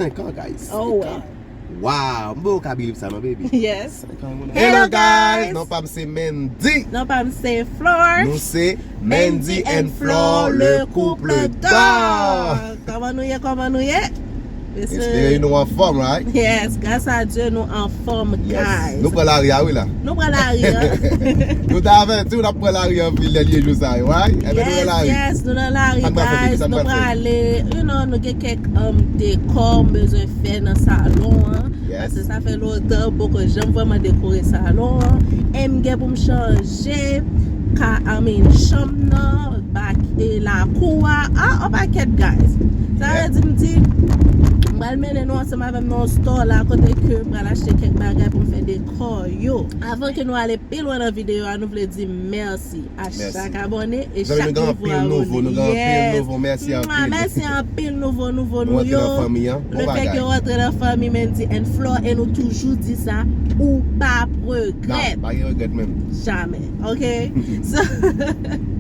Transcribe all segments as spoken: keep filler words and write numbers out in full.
Senk an, guys. Oh, senk an. Wow, m bon ka believe sa non, baby. Yes. Senk an, moun. Hello, guys. Non pa m se Mendy. Non pa m se Flor. Nou se Mendy and Flor, le couple d'or. Kòman nou ye, kòman nou ye? Espere nou anfòm, right? Yes, grâce à Dieu, nou anfòm, guys. Nou pran lari a, wi, la. Nou pran lari a. Nou t avèti w n ap pran lari anpil dènye jou sa yo, right? Ebyen, nou nan lari. Yes, nou nan lari, guys. Nou prale, you know, nou gen kèk, um, dekò m bezwen fè nan salon an. Yes. Paske sa fè lontan, m poko janm vrèman dekore salon an. E m gen pou m chanje ka, I mean, chanm nan, bak, e lakou a. Ah, on pakèt, guys. Sa vle di, m di, m pral mennen nou ansanm avè m nan yon store la, kote ke m pral achte kèk bagay pou m fè dekò yo. Avan ke nou ale pi lwen nan videyo a, nou vle di mèsi a chak abòne e chak nouvo abòne. Yes. Mèsi anpil nouvo, nouvo nou yo. Le fè ke w antre nan fanmi Mendy and Flor, e nou toujou di sa, ou p ap regrèt. Pa gen regrèt menm. Jamè, ok? So,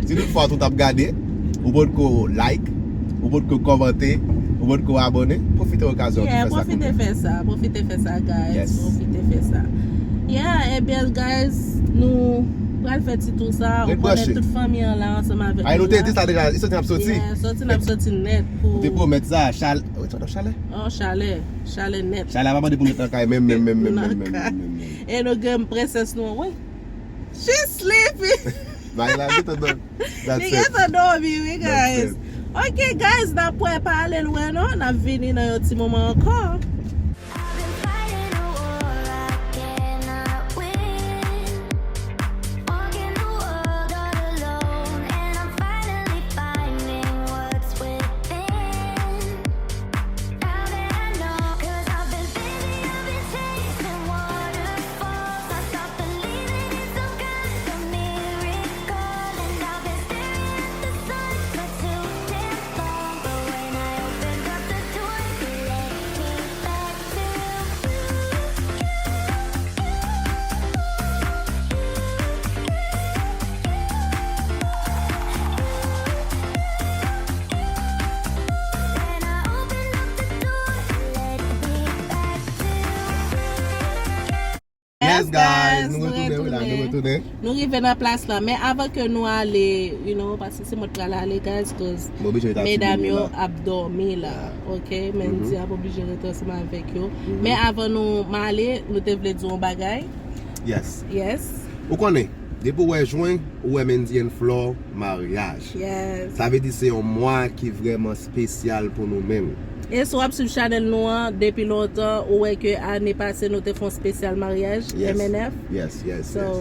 si tout fwa tout ap gade, ou potko like, ou potko kòmante, ou potko abòne, pwofite okazyon an pou fè sa kounya. Yeah, pwofite fè sa, pwofite fè sa, guys. Yes. Pwofite fè sa. Yeah, ebyen, guys, nou pral fè ti tou sa, ou konnen tout fanmi an la ansanm avèk nou la. Ay, nou te di sa deja, li soti n ap soti. Yeah, soti n ap soti nèt pou. Ou te pwomèt sa, chalè. Wi, sa t ap chalè? Oh, chalè. Chalè nèt. Chalè a pa mande pou nou ret nan kay menm, menm, menm. E nou gen prensès nou an, wi. She sleepy. Bay la, get a dog. Li gentan dòmi, wi, guys. Ok, guys, n ap wè, pa ale lwen non, n ap vini nan yon ti moman ankò. Yes, guys, nou retounen, wi, la, nou retounen. Nou rive nan plas la, men avan ke nou ale, you know, paske se mwen k pral ale, guys, cause medam yo ap dòmi la, ok? Mendy ap oblije rete ansanm avèk yo. Men avan nou ale, nou te vle di yon bagay. Yes. Yes. Ou konnen, depi w wè jen, ou wè Mendy and Flor maryaj. Yes. Sa vle di se yon mwa ki vrèman espesyal pou nou menm. E si w ap swiv chanèl nou an depi lontan, ou wè ke ane pase nou te fè yon espesyal maryaj, M N F. Yes, yes, yes.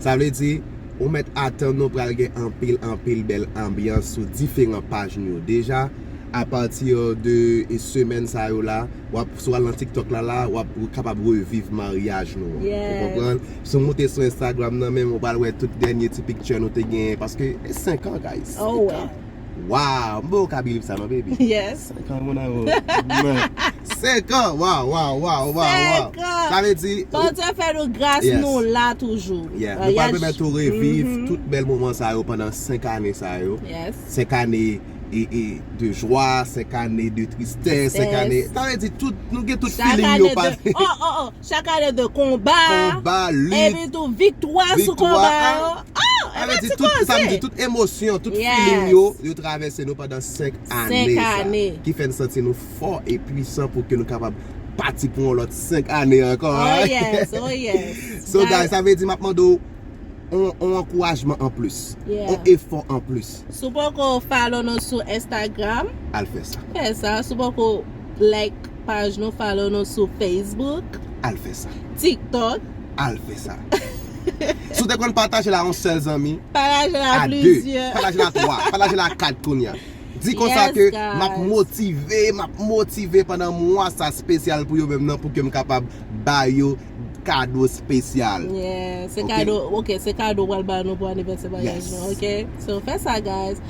Sa vle di, ou mèt atann nou pral gen anpil, anpil bèl anbyans sou diferan paj nou yo. Deja, apati de, e, semèn sa yo la, w ap, si w al nan TikTok la, la, w ap kapab reviv maryaj nou an. Ou konprann? Si w moute sou Instagram nan menm, ou pral wè tout dènye ti picture nou te genyen, paske e senk an, guys. Senk an. Wow, m poko ka believe sa non, baby. Yes. Senk an, mon amour. Senk an, wow, wow, wow, wow, wow. Senk an. Sa vle di, Bondye fè nou gras, nou la toujou. Yeah. Nou pral pèmèt ou reviv tout bèl moman sa yo pandan senk ane sa yo. Yes. Senk ane e, e, de jwa, senk ane de tristès, senk ane. Sa vle di tout, nou gen tout feeling yo pase. Oh, oh, oh. Chak ane de konba, epi tou viktwa sou konba yo. Oh, sa vle di tout, sa vle di tout emosyon, tout feeling yo, yo travèse nou pandan senk ane sa. Ki fè n santi nou fò e pwisan pou ke nou kapab pati pou yon lòt senk ane ankò. Oh yes, oh yes. So, guys, sa vle di m ap mande w on, on ankourajman anplis, on efò anplis. Si w poko follow nou sou Instagram, al fè sa. Fè sa. Si w poko like paj nou, follow nou sou Facebook, al fè sa. TikTok, al fè sa. Si w te konn pataje l a yon sèl zanmi, pataje l a plizyè, pataje l a twa, pataje l a kat kounye a. Di konsa ke m ap motive, m ap motive pandan mwa sa espesyal pou yo menm nan, pou ke m kapab ba yo kado espesyal. Yeah, se kado, ok, se kado w pral ba nou pou anivèsè maryaj nou, ok? So, fè sa, guys.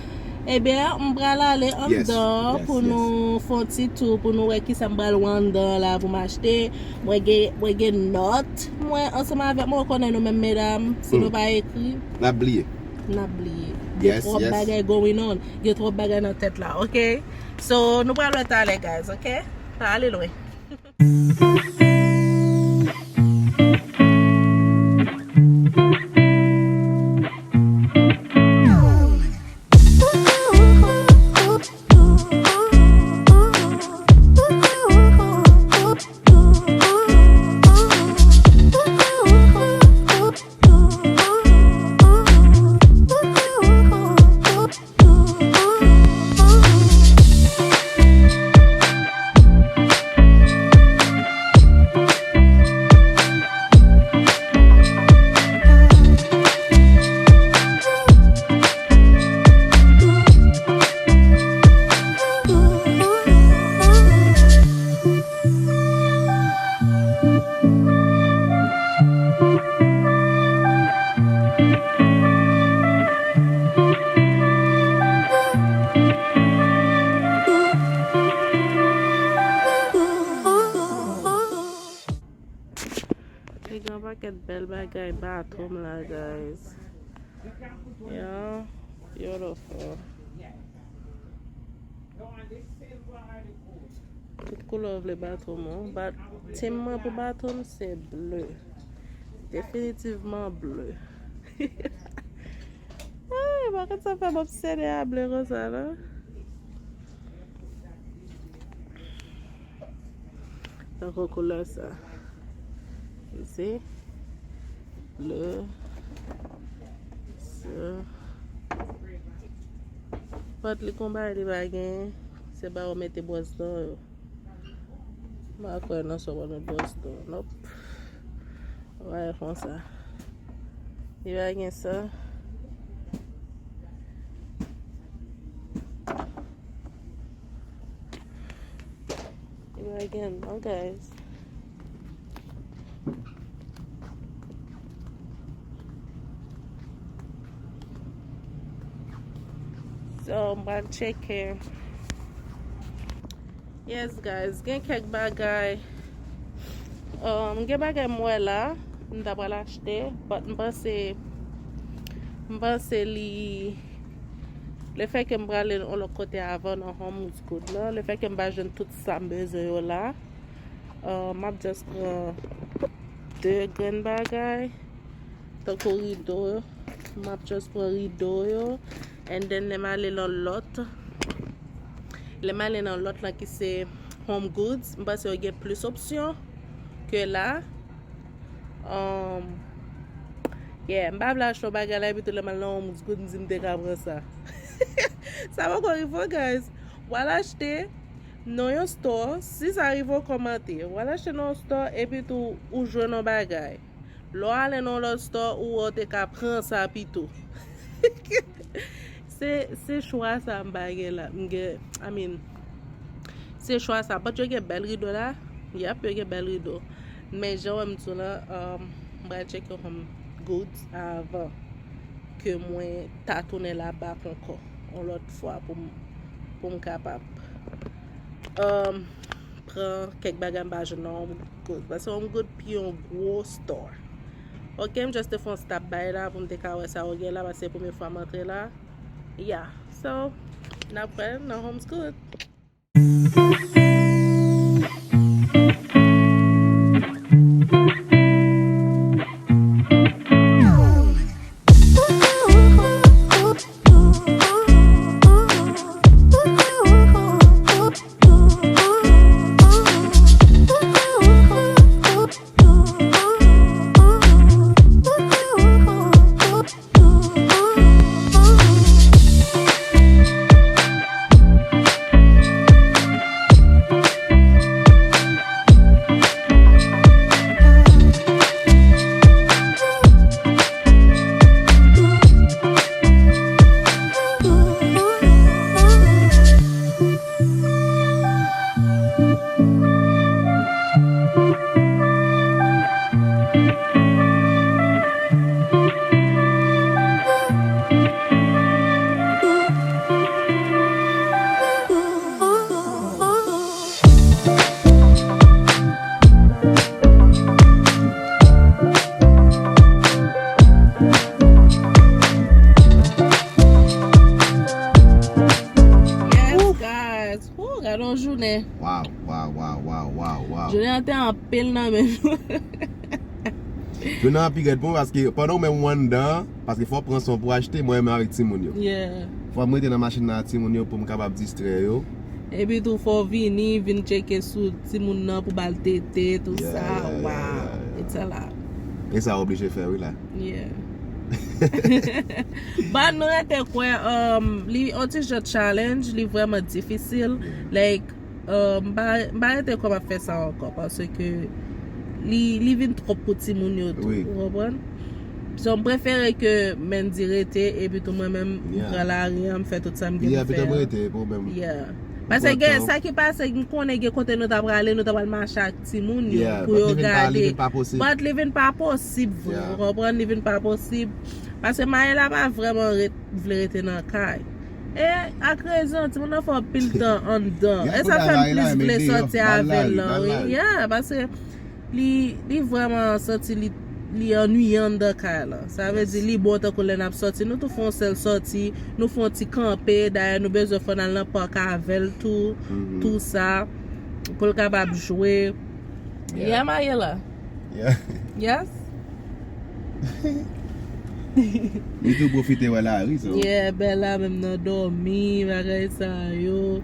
Ebyen, m pral ale anndan pou nou fè yon ti tou, pou nou wè kisa m pral wè anndan la pou m achte. Mwen gen, mwen gen nòt mwen ansanm avèk mwen, ou konnen nou menm medam, si nou pa ekri, n ap bliye. N ap bliye. Gen twòp bagay going on. Gen twòp bagay nan tèt la, ok? So, nou pral wè talè, guys, ok? Pa ale lwen. Li gen yon pakèt bèl bagay bato m la, guys. Yeah, beautiful. Tout koulè w vle bato m, wi. Bat, tim mwen pou bato m se ble. Definitivman ble. Ay, pa konn sa fè m obsede a ble konsa, non? Tankou koulè sa. You see? Ble. Sa. But li konn bagay li pa gen. Se ba yo mete bwòs dan yo. M pa kwè nan sa w pral met bwòs dan. Nope. Ou pa wè konsa. Li pa gen sa. Li pa gen non, guys. So, m pral tcheke. Yes, guys, gen kèk bagay. Um, gen bagay m wè la, m ta pral achte, but m panse, m panse li, lefètke m prale yon lòt kote avan nan Homegood la, lefètke m pa jwenn tout sa m bezwen yo la, uh, m ap just pran de grenn bagay. Tankou rido yo. M ap just pran rido yo. And then, lè m ale nan lòt, lè m ale nan lòt lan ki se Home Goods, m panse yo gen plis opsyon ke la. Um, yeah, m pa vle achte yon bagay la, epi tou lè m al nan Home Goods, m di m te ka pran sa. Sa poko rive, guys. W al achte nan yon store, si sa rive w, kòmante. W al achte nan yon store, epi tou ou jwenn yon bagay. Lè w ale nan yon lòt store, ou wè w te ka pran sa pito. Se, se chwa sa m pa gen la. M gen, I mean, se chwa sa. But yo gen bèl rido la. Yep, yo gen bèl rido. Men jan w wè m di w lan, um, m pral tcheke Home Goods avan ke mwen ta tounen la back ankò. Yon lòt fwa pou m, pou m kapab, um, pran kèk bagay m pa jwenn nan Home Goods. Paske Home Goods pi yon gwo store. Ok, m just te fè yon stop by la pou m te ka wè sa yo gen la, paske se premye fwa m antre la. Yeah, so, n ap wè nan Home Goods. Wow, wow. Jounen an te anpil nan men nou. Jounen an pi rèd pou mwen paske pandan ou menm ou anndan, paske fò w pran san w pou achte, mwen menm avèk timoun yo. Yeah. Fò m rete nan machin nan ak timoun yo pou m kapab distrè yo. Epi tou fò w vini, vin tcheke sou timoun nan pou ba l tete, tou sa. Yeah, yeah, yeah, wow, yeah, yeah. It's a lot. E sa w oblije fè, wi la. Yeah. But nou rete kwè, um, li on ti jan challenge, li vrèman difisil. Yeah. Like, um, m pa, m pa rete kwè m ap fè sa ankò, paske li, li vin twòp pou timoun yo tou, wi, ou konprann? So, m prefere ke Mendy rete, epi tou mwen menm, m, yeah, pran lari an, m fè tout sa m gen pou fè an. Yeah, pito m rete, pou mwen. Yeah. Paske gen sa ki pase, m konnen gen kote nou ta prale, nou ta pral mache ak timoun yo, yeah, pou yo gade. But li vin pa posib. But li vin pa posib vre, yeah, ou konprann? Li vin pa posib. Paske Maëla pa vrèman ret, vle rete nan kay. E ak rezon, timoun nan fè anpil tan anndan. E sa fè m plis vle sòti avè l lan, wi. Yeah, paske li, li vrèman santi li, li annuiyan anndan kay lan. Sa vle di li bon tankou lè n ap sòti. Nou tou fè yon sèl sòti, nou fè yon ti kanpe. Dayè, nou bezwen fè n al nan pak avè l tou, tou sa, pou l kapab jwe. Yeah, Maëla. Yeah. Yes. Li tou pwofite wè lari, so. Yeah, Bella menm nan dòmi, bagay sa yo.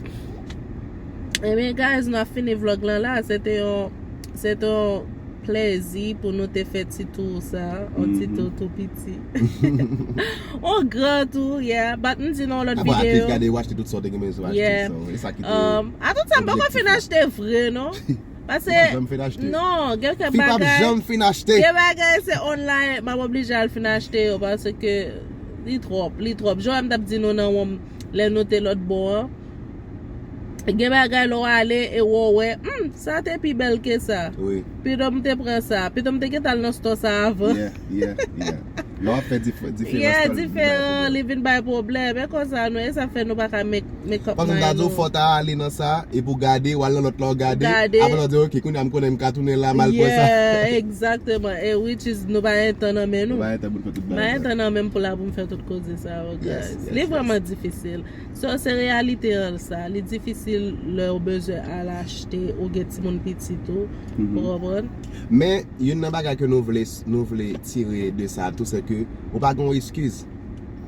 Ebyen, guys, nou ap fini vlog lan la. Se te yon, se te yon plèzi pou nou te fè ti tou sa, yon ti tou tou piti. On gran tou, yeah. But m di nan yon lòt videyo. Apre atis gade, w achte tout sa w te gen bezwen achte, yeah, so, e sa ki te objektif la. Um, a tout sa, m poko fin achte vre, non. Paske, non, gen kèk bagay, gen bagay se online, m ap oblije al fin achte yo, paske li twòp, li twòp. Jan m t ap di nou nan wonm, lè nou te lòt bò an, gen bagay lè w ale e w wè, hmm, sa te pi bèl ke sa. Wi. Pito m te pran sa, pito m te gentan al nan stò sa avan. Yeah, yeah, yeah. Lè w ap fè dif-, diferans lan, li vin bay pwoblèm. Yeah, diferan, li vin bay pwoblèm. E konsa nou, e sa fè nou pa ka make, make up mind nou. Paske m ta di w fò w ta ale nan sa, epi w gade, w al nan lòt la w gade, gade, apre w di, "Ok, kounye a m konnen m ka tounen la, m al pran sa." Yeah, egzakteman. E which is, nou pa gen tan nan men nou. Nou pa gen tan pou n fè tout bagay sa. Nou pa gen tan nan men m pou la pou m fè tout koze sa yo, guys. Yes, yes, yes. Li vrèman difisil. So, se reyalite an sa. Li difisil lè w bezwen al achte, ou gen timoun piti tou, ou konprann? Men, youn nan bagay ke nou vle, nou vle tire de sa tou, se ke ou pa gen yon eskiz.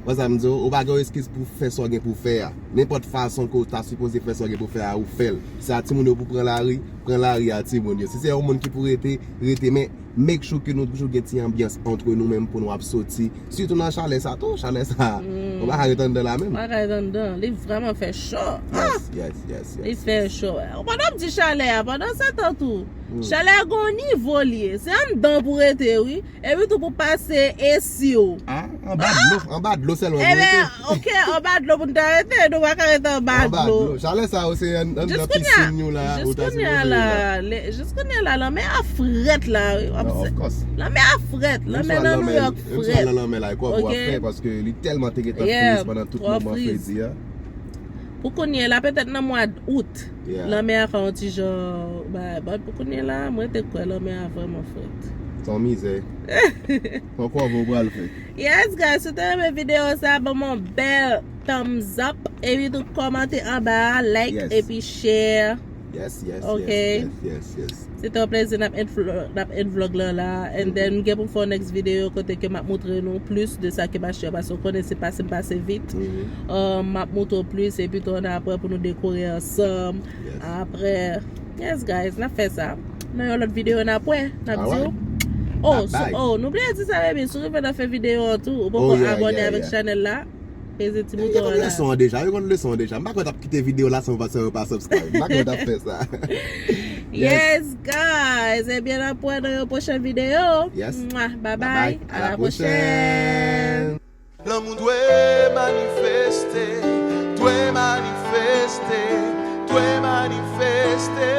Wè sa m di w, ou pa gen yon eskiz pou fè sa w gen pou fè a. Nenpòt fason ke w ta sipoze fè sa w gen pou fè a, ou fè l. Si se a timoun yo pou pran lari, pran lari a timoun yo. Si se yon moun ki pou rete, rete. Men, make sure ke nou toujou gen ti anbyans antre nou menm pou nou ap soti. Sitou nan chalè sa tou, chalè sa. Hmm. Ou pa ka ret anndan la menm. Ou pa ka ret anndan. Li vrèman fè cho. Ah! Yes, yes, yes, yes. Li fè cho. Pandan w ap di chalè a, pandan se tan tou, hmm, chalè a gen yon nivo li ye. Se anndan pou rete, wi. Epi tou pou pase esi w. Ah, anba dlo, anba dlo sèlman pou rete. Ebyen, ok, anba dlo pou n ta rete, nou pa ka rete anba dlo. Anba dlo. Chalè sa yo se an, anndan pisin nou la, ou ta sipoze ye la. Jis kounye a la, jis kounye a la, lanmè a frèt la, wi. Non, of course. Lanmè a frèt, lanmè nan New York frèt. Menm si w al nan lanmè la, e kòb ou ap fè, paske li tèlman te gentan friz pandan tout moman fredi a. Pou kounye a la, petèt nan mwa out, yeah, lanmè a ka yon ti jan, ba, ba, pou kounye a la, mwen te kwè lanmè a vrèman frèt. Se yon mizè. Pran kòb ou pral fè. Yes, guys, si w te renmen videyo sa, ban m yon bèl thumbs up, epi tou kòmante anba a, like, yes, epi share. Yes, yes, ok, yes, yes, yes, yes. Se te yon plezi n ap end vlo-, n ap end vlog lan la. And then, m gen pou m fè yon next video kote ke m ap montre nou plis de sa ke m achte yo, paske w konnen se pase m pase vit. Mhm. Euh, m ap montre w plis, epi tou ann apre pou nou dekore ansanm. Yes. Apre, yes, guys, n ap fè sa. Nan yon lòt video, n ap wè, n ap di w. Alright. Oh, bye bye. Oh, nou bliye di sa, baby. Si w rive nan fen videyo an tou, ou poko abòne avèk chanèl la. Peze ti bouton an la. Yo konn leson an deja, yo konn leson an deja. M pa kwè t ap kite videyo la san, san yo pa subscribe. M pa kwè t ap fè sa. Yes. Yes, guys. Ebyen, n ap wè nan yon pwochen videyo. Yes. Mwah, bye bye. Bye bye. À la prochaine. Lanmou dwe manifeste, dwe manifeste, dwe manifeste.